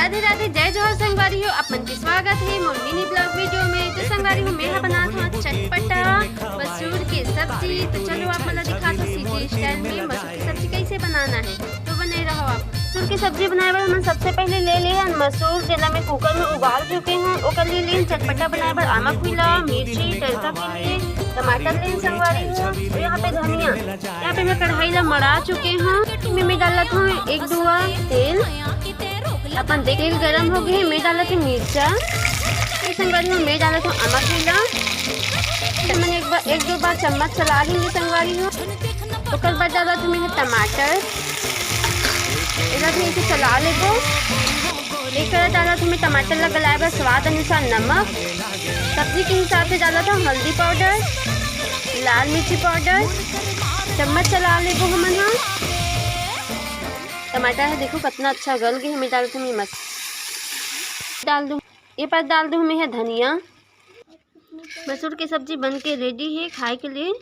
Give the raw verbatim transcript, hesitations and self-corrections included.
राधे राधे, जय जोहार संगवारी हो, आप मन के स्वागत हे मोर mini vlog video में। तो संगवारी हो, मैं ह बनात हव चटपटा मसूर के सब्जी। तो चलो आप मन ला दिखात हव CG style में मसूर के सब्जी कैसे बनाना हे। तो बने रहो आप। मसूर के सब्जी बनाए बर हमन सबसे पहले ले ले हन मसूर, जेला मैं cooker में उबाल चुके हन। ओकर लिए ले हन चटपटा बनाए बर आमा कुइला, मिर्ची तड़का के लिए, टमाटर ले हन संगवारी हो, और यहाँ पे धनिया। यहाँ पे मैं कढ़ाई ला मड़ा चुके हव। मैं, मैं डालत हव एक दुआ तेल। अपन देख, तेल गरम हो गए, मैं डालत हव मिर्चा। ये संगवारी हो, मैं डालत हव आमा कुइला। तो मैंने एक बार, एक दो बार चम्मच चला लेंगे संगवारी हो। ओकर बाद डालत हव मैं टमाटर। एला भी ऐसे चला लेबो। एक तरह डालत हव मैं टमाटर ला गलाए बर स्वाद अनुसार नमक। सब्जी के हिसाब से डालत हव हल्दी पाउडर, लाल मिर्ची पाउडर। चम्मच चला लेबो हमन ह। टमाटर ह देखो कितना अच्छा गल गए, हमें डालत हव मैं मस-, डाल दूँ, ये पास डाल दूँ मैं ह धनिया। मसूर के सब्जी बन के ready हे खाए के लिए।